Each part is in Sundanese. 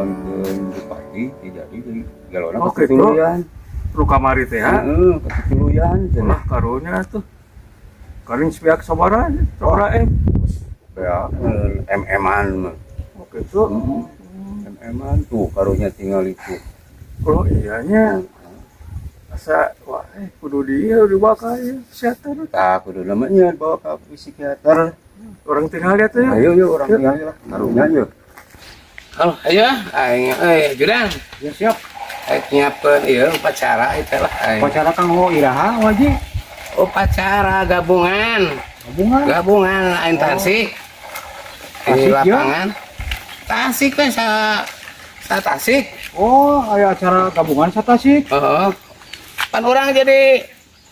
Dicalonkeun bupati, jadi jadi gelona Oh, gitu. Katutuluyan. Lu kamari teh ha. Heeh, katutuluyan cenah. Lah, karunya tuh. Karing sepihak sabaraha, sabaraha M? Ya, MM-an mah. Oh, gitu. MM-an tuh karunya tinggal itu. Oh iya nya. Asa wah kudu dia dibawa ka ieu psikiater. Tah, kudu namanya bawa ke psikiater. Orang tinggal lihat tuh ya. Ayo yuk, orang tinggal lah. Karunya yuk. Halo, ayo aing euy Judan. Ya, siap. Aing nyiapkeun ieu upacara itu lah aing. Upacara kanggo iraha, Waji? Upacara gabungan. Gabungan. Gabungan aing Tasik. Di Tasik, ya? lapangan. Tasik kan sa sa Tasik. Oh, aya acara gabungan sa Tasik. Heeh. Pan urang jadi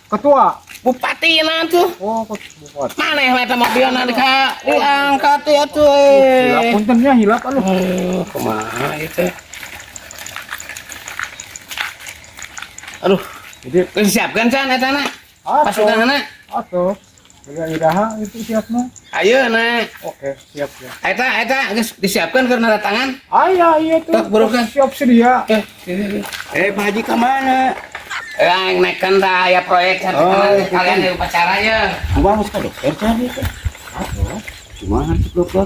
Ketua. Bupati na tuh. Oh, bupati. Maneh mah eta mobilna ka diangkat ya tuh eh. Hilap, punten nya, hilap aduh. Aduh, kumaha ieu teh? Aduh, Jadi geus disiapkeun can eta na? Atuh. Pasukanna? Atuh. Aya iraha itu siapna. Ayeuna. Oke, siap ya. Eta eta geus disiapkeun keur tangan. Aya iya tuh. Tok, burukan. Siap sedia. Eh, sini, sini. Eh, Pak Haji ke mana? Eh, aing naikkeun tah aya proyek can Oh, oh, kalian di upacara ye. Kumaha geus ka dokter can ieu teh? Kumaha cek dokter?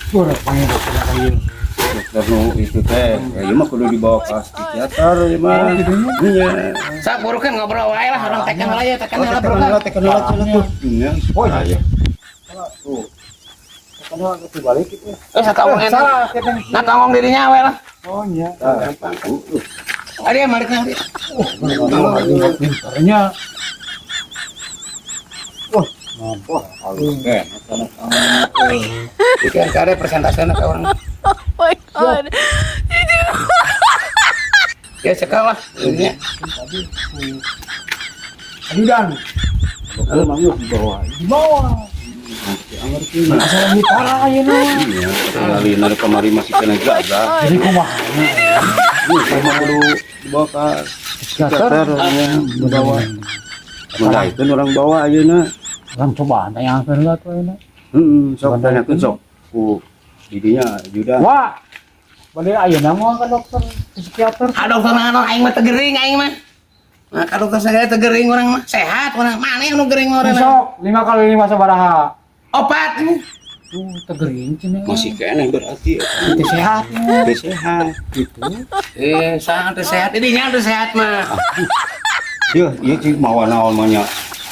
Tuh, ada panggil dokter ieu. Dokter nu itu teh, ya ieu mah kudu dibawa ke psikiater ieu mah. Iya. Sok burukeun ngobrol wae lah urang tekan heula ye, tekan heula Tekan burukeun. heula, tekan heula cenah tuh. Iya. Oh, iya. Iya. Tuh. Tekan heula dibalik itu. Eh, satongong eta. Salah, kita. Nah, tongong dirinya we lah. Oh, iya. Gampang. Ari malik na. Pinternya. Wah, Wah, halus kan. Ikan kare persentasena ka urang. Oh my God. Ya cekal lah ininya. Ajudan Dokter mah geus dibawa. di bawah. Asa lagi parah ayeuna. Iya, tinggalin ada kamari masih kena gagah. Jadi kumaha? Ini sama kudu dibawa ke Psikiater. psikiater ya, dibawa. Mendaikeun orang bawa ayeuna. Urang coba tanyakeun heula tuh ayeuna. Heeh, sok tanyakeun sok ku didinya Judan. Wah. Bade ayeuna moal ka dokter psikiater? Ka dokter naon, aing mah teu gering aing mah. Nah, ka dokter sagala teu gering urang mah. Sehat urang. Maneh nu gering mah urang. Sok, 5 kali 5 sabaraha? Opat. Tuh, teu gering cenah. Masih keneh berarti. Teu sehat. Teu sehat. Gitu. Eh, saha teu sehat? Dinya teu sehat mah. Yeuh, ieu cik mawa naon mah nya.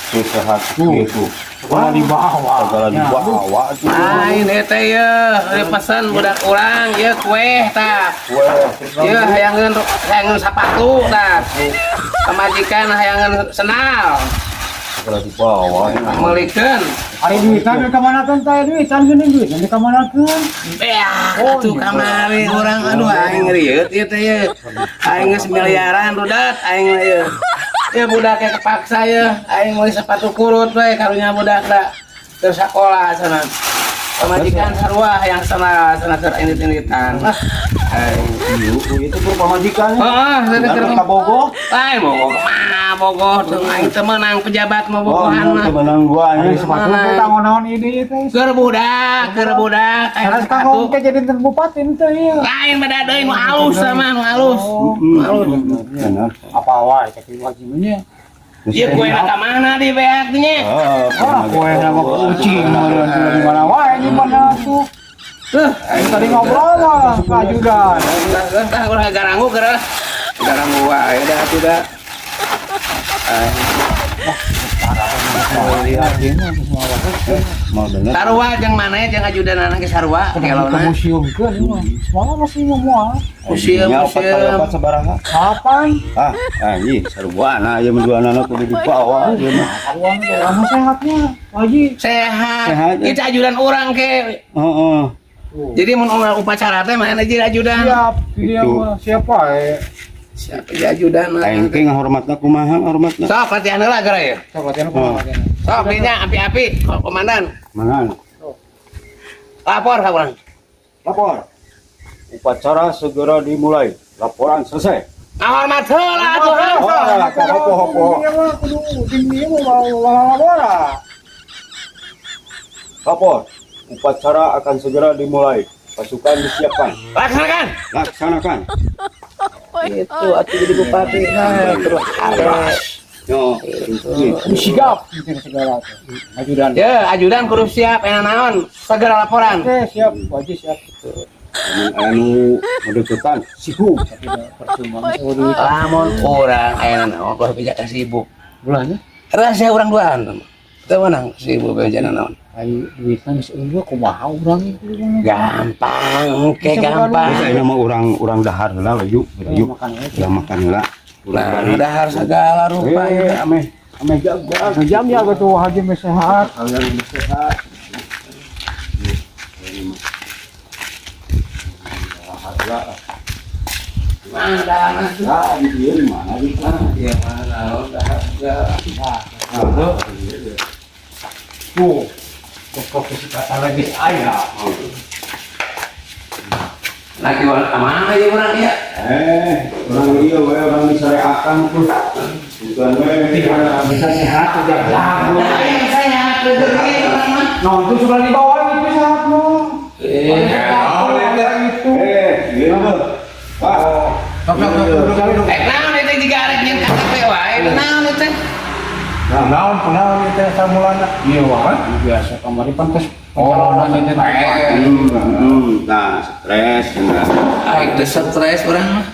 Teu sehat gitu. Segala dibawa. Segala dibawa tuh. Lain eta ye, euy pesen budak urang ieu kue tah. Kue. Ieu hayangeun hayangeun sapatu tah. Pamajikan hayangeun sendal. Segala dibawa. Meulikeun. Ari duitan di kamanakeun teh, duitan geuning duitan di kamanakeun? Ya, Oh, atuh iya. kamari urang aduh aing rieut ieu teh ye. Aing geus miliaran rudat aing mah ieu. Ieu budaknya kepaksa ye, aing meuli sepatu kurut we karunya budak da. Terus sekolah sana. Pamajikan sarua yang sana sana keur indit-inditan. Ah, aing. Ieu itu kur pamajikan. Heeh, saya keur Ka Bogoh. Lain bogoh mah bogoh tuh aing teu meunang pejabat mah Oh, bogohan mah. teu meunang dua nya. Ari sepatu teh tanggo naon ini teh? Keur budak aing Sanes sepatu. kanggo ke jadi teu bupati teh ieu. Lain beda deui nu alus sama nu alus. Oh, Benar. apa wae tapi wajibnya. Ieu kue ka mana di beak nya? Ah, Wah, kue nama kucing meureun di mana wae di mana tuh. Tuh, Aing tadi ngobrol mah ka ajudan. tah tah urang garanggu keur. Garanggu wae dah atuh da. Mau bener. Sarua jeung maneh jeung ajudanana ge sarua Ke kelona. museum keun ieu mah. Semalam masih moal. Museum, Nya opat kali museum. opat sabaraha? Kapan? Ah, anjing saruana ieu mah duanana kudu dibawa ieu mah. Uang lama sehatnya, Haji. Sehat. Sehat, ya. Itu ajudan urang ke. Heeh. Jadi mun urang upacara teh maneh jadi ajudan. Siap, dia Itu. mah siapa eh? Siapa jadi ajudan? Aing teh ngahormatna kumaha ngahormatna? Sok latihan heula geura ya. Sok latihan kumaha latihan? Sok dinya api-api komandan. Mana? Lapor ka urang. Lapor. Upacara segera dimulai. Laporan selesai. Ngahormat heula atuh. Oh, apa apa. Dia mah kudu jeung ieu mah lalabora. Lapor. Upacara akan segera dimulai. Pasukan disiapkan. Laksanakan. Laksanakan. Itu atuh jadi bupati nah terus hare. Yo, gitu. Sigap gitu segala tuh. Ajudan. Ya, ajudan kudu siap enak naon, segera laporan. Oke, siap, wajib siap. Lamun anu ngadeukeutan sibuk. Tapi da percuma geus duit. Lamun urang aya naon kudu beja ka sibuk. Ulahnya Rahasia urang duaan. Teu meunang sibuk beja naon. ai duitna geus eueuh kumaha urang ieu. Gampang, oke Bisa gampang. Geus ayeuna mah urang dahar heula we yuk, yuk. Makan we. Urang makan heula. Urang Nah, balik. dahar segala rupa Eh, ya. ameh ameh jaga. Jam ya gitu haji meh sehat. Kalian lebih sehat. Mana dahar? Nah, di dieu di mana di mana? Ya mana dahar segala. Nah, Tuh. Kok kesehatan lagi aya. Lagi orang kemana ya orang ya? Eh, orang ieu we urang disareakan tuh. Bukan we. Bisa sehat udah jago. Nah, yang saya rezeki orang mah. Nah, itu sudah dibawa itu sehat lo. Eh, Itu. Eh, ieu mah. Pak. Sok sok sok duduk duduk. Naon itu jika arek nyeun KTP wae, naon itu? Nah, naon kunaon ieu teh samulana? Iya wah, biasa kamari pan tes pencalonan ini teh. Nah, stres enggak. Aing teh stres urang mah.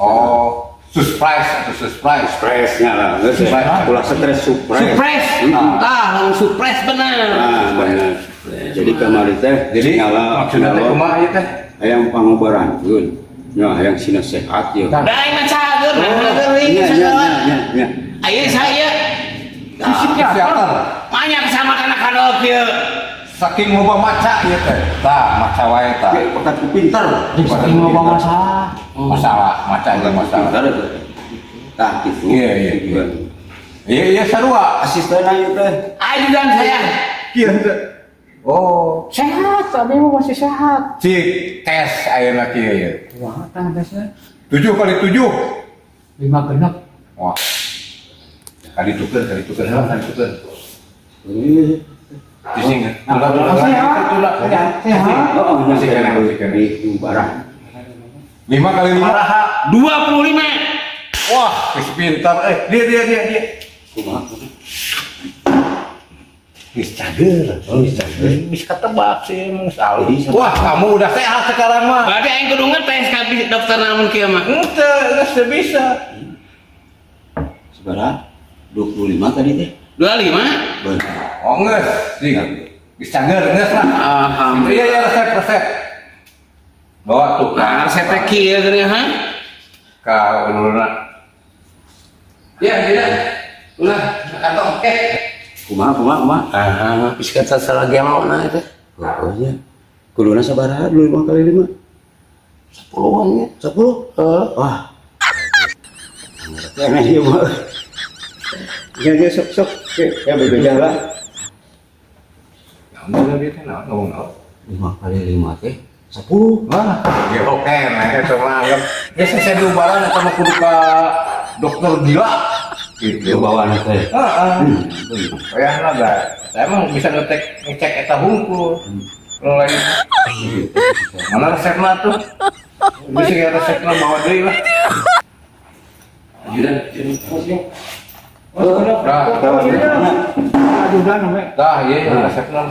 Oh, surprise atau surprise. Stresnya lah, geus ulah stres surprise. Surprise. Tah, langsung surprise bener. Nah, bener. Jadi kamari teh Jadi nyala maksudnya teh kumaha ieu teh? Hayang pangobarankeun. Nah, hayang sina sehat ya. Da aing mah cager, nah geuring Iya, iya, segala. iya, iya. Ayo saya Psikiater. banyak sama kana kadok ieu. Saking loba maca ieu teh. Tah, maca wae tah. Oke, pekat ku pinter. Jadi saking loba masalah. Masalah, maca ieu masalah. Pinter itu. Tah gitu. Iya, iya, iya. Iya, iya sarua. Asisten ieu teh. Ajudan saya. Kieu teh. Oh, Sehat, tapi mah masih sehat. cik tes ayeuna kieu ieu. Wah, tah tesnya 7 kali 7. 5 genep. Wah. Kali tuker, kali tuker, heula kali tuker. Eh, Cicing. Tula tula Sehat. tula. Sehat. Oh, Masih kena, masih kena. Di barang. 5 kali 5. 25. Wah, geus pintar eh. Dia dia dia dia. Kumaha? Geus cager, geus cager. Bisa ketebak sih emang salah. Jadi, Wah, kamu udah sehat sekarang mah. Berarti aing kudu ngetes ka dokter namun kieu mah. Ente, geus teu bisa. Sabaraha? 25 tadi teh. 25. Bener. Oh, geus. Cik. Geus cager, geus lah. Alhamdulillah. Iya, iya resep, resep. Bawa tuh Nah, resep teh kieu geuning ha? Ka ulurna. Ya, tidak. Ulah, kantong. Eh. Kumaha kumaha kumaha? Ah, bisa kata salah gemauna itu. Oh, iya. Kuduna sabaraha 5 kali 5? 10-an ya. 10? Heeh. Wah. Jangan ieu mah. Ya, ya, sok, sok. Oke, ya bebeja lah. Naon dia teh naon ngomong naon? 5 kali 5 teh 10. Wah, ya oke, nah itu mah anggap geus saya diubaran eta mah kudu ka dokter gila Itu gitu. bawaan teh. Heeh. Kayaknya ga. Saya emang bisa ngetek ngecek eta hungkul. Kalau lain mana resepna tuh? Bisa ya resepna bawa deui lah. Ajudan. Nah, Ajudan we. tah ieu resepna.